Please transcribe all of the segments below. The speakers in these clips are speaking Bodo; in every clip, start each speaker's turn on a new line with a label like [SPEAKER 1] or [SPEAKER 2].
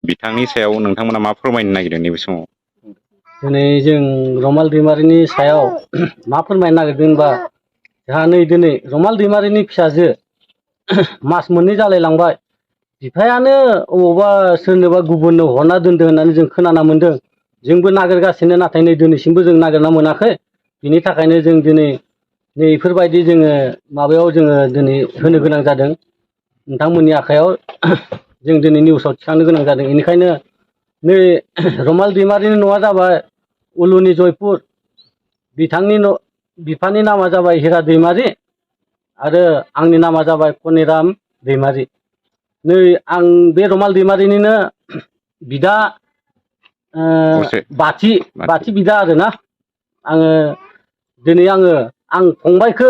[SPEAKER 1] बिथांनि सायाव नोंथांमोना मा फोरमायनो नागिरदों नैबे समाव?
[SPEAKER 2] दिनै जों रमाल दैमारिनि सायाव मा फोरमायनो नागिरदों होनबा जोंहा नै दिनै रमाल दैमारिनि फिसाजो मास मोननै जालायलांबाय। बिफायानो अबावबा सोरनोबा गुबुननो हरना दोनदों होननानै जों खोनाना मोन्दों। जोंबो नागिरगासिनो, नाथाय नै दिनैसिमबो जों नागिरना मोनाखै। बिनि थाखायनो जों दिनै नै इफोरबायदि जोङो माबायाव जोङो दिनै होनो गोनां जादों। नोंथांमोननि आखायाव जों दिनै निउसाव थिखांनो गोनां जादों। बेनिखायनो नै रमाल दैमारिनि न'आ जाबाय उलुनि जयपुर। बिथांनि बिफानि नामा जाबाय हिरा दैमारि आरो आंनि नामा जाबाय कनिराम दैमारि। नै आं बे रमाल दैमारिनिनो बिदा
[SPEAKER 1] असे
[SPEAKER 2] बाथि बिदा आरोना। दिनै आं फंबायखो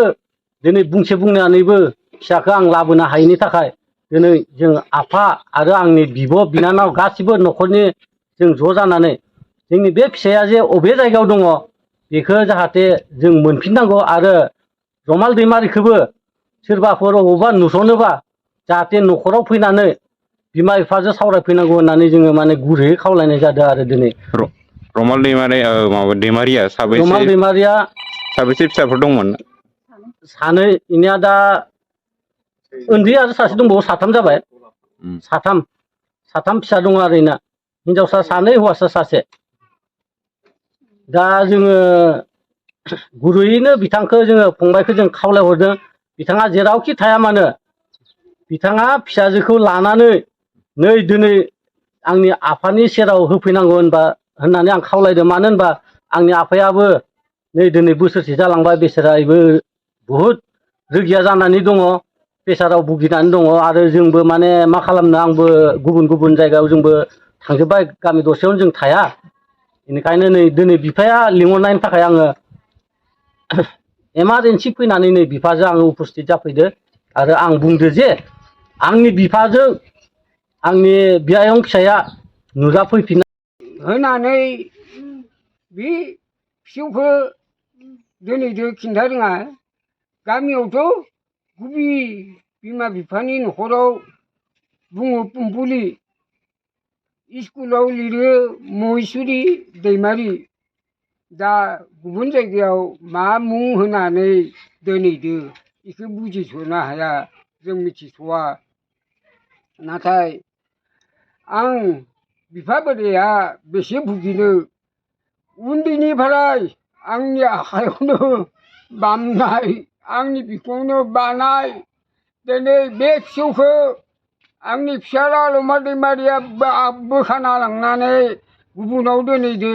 [SPEAKER 2] दिनै बुंसे बुंनानैबो फिसाखौ आं लाबोनो हायैनि थाखाय दिनै जों आफा आरो आंनि बिब' बिनानाव गासिबो न'खरनि जों ज' जानानै जोंनि बे फिसाया जे अबे जायगायाव दङ बेखौ जाहाथे जों मोनफिननांगौ आरो रमाल दैमारिखौबो सोरबाफोर अबावबा नुस'नोबा जाहाथे न'खराव फैनानै बिमा बिफाजों सावरायफैनांगौ होननानै जोङो माने गुरैयै खावलायनाय जादों आरो दिनै।
[SPEAKER 1] रमाल दैमारि माबा दैमारिया
[SPEAKER 2] रमाल दैमारिया
[SPEAKER 1] साबैसे फिसाफोर दंमोन?
[SPEAKER 2] सानै, इनिया दा उन्दै आरो सासे दंबावो, साथाम जाबाय। साथाम फिसा दङ आरो इना, हिनजावसा सानै हौवासा सासे। दा जोङो गुरैयैनो बिथांखौ जोङो फंबायखौ जों खावलायहरदों, बिथाङा जेरावखि थाया मानो बिथाङा फिसाजोखौ लानानै नै दिनै आंनि आफानि सेराव होफैनांगौ होननानै आं खावलायदों। मानो होनबा आंनि आफायाबो नै दिनै बोसोरसे जालांबाय, बेसेरायबो बुहुद रोगिया जानानै दङ, प्रेसाराव भुगिनानै दङ। आरो जोंबो माने मा खालामनो, आंबो गुबुन गुबुन जायगायाव जोंबो थांजोब्बाय, गामि दरसेयावनो जों थाया। बेनिखायनो नै दिनै बिफाया लिंहरनायनि थाखाय आङो एमारजेन्सि फैनानै नै बिफाजों आङो उपस्थित जाफैदो। आरो आं बुंदो जे आंनि बिफाजों आंनि बियायं फिसाया नुजाफैफिनना
[SPEAKER 3] होनानै बे फिसौखौ दिनैजों खिन्था रोङा। गामियावथ' गुबि बिमा बिफानि न'खराव बुङो पुमपुलि, स्कुलाव लिरो महेस्वरि दैमारि। दा गुबुन जायगायाव मा मुं होनानै दोनहैदो बेखौ बुजिस'नो हाया, जों मिथिस'वा। नाथाय आं बिफा बोराइया बेसे भुगिनो, उन्दैनिफ्राय आंनि आखाइयावनो बामनाय, आंनि बिखुङावनो बानाय। दिनै बे फिसौखौ आंनि फिसाला रमाल दैमारिया बोखाना लांनानै गुबुनाव दोनहैदो।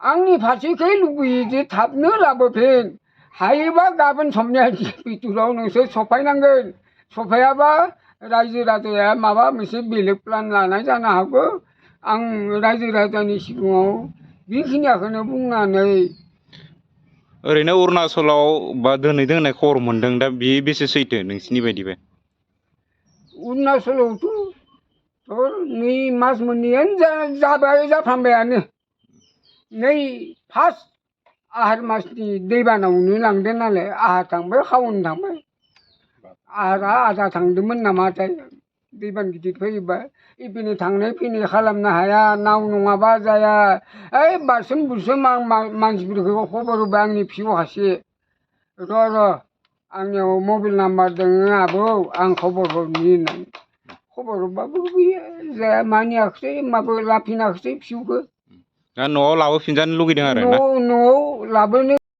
[SPEAKER 3] आंनि फारसेखै लुबैयो जे थाबनो लाबोफिन, हायोबा गाबोन समनिया भितोराव नोंसोर सफायनांगोन। सफायाबा रायजो राजाया माबा मोनसे बेलेग प्लान लानाय जानो हागौ। आं रायजो राजानि सिगाङाव बेखिनिखौनो बुंनानै
[SPEAKER 1] ओरैनो अरुणाचलाव बा दोनहैदों होननाय खबर मोनदों, दा बेयो बेसे सैथो नोंसिनि बायदिबा?
[SPEAKER 3] अरुणाचलावथ' नै मास मोननैयानो जाफ्रामबायानो। नै फार्स्ट आहार मासनि दैबानायावनो लांदों नालाय, आहार थांबाय, खावन थांबाय, आहारा आदा थांदोंमोन नामाथाय। दैबान गिदिर फैयोबा इपिने थांनाय फैनाय खालामनो हाया, नाव नङाबा जाया। ओइ बारसोम बुरसोम आं मानसिफोरखौ खबर होबाय, आंनि फिसौ सासे, र' आंनियाव मबाइल नाम्बार दङ आबौ, आं खबर हरनि होननानै। खबर हरबाबो गैया, जाया मानियाखिसै, माबो लाफिनाखिसै फिसौखौ।
[SPEAKER 1] दा न'आव लाबोफिनजानो लुगैदों आरो ना?
[SPEAKER 3] न'आव लाबोनो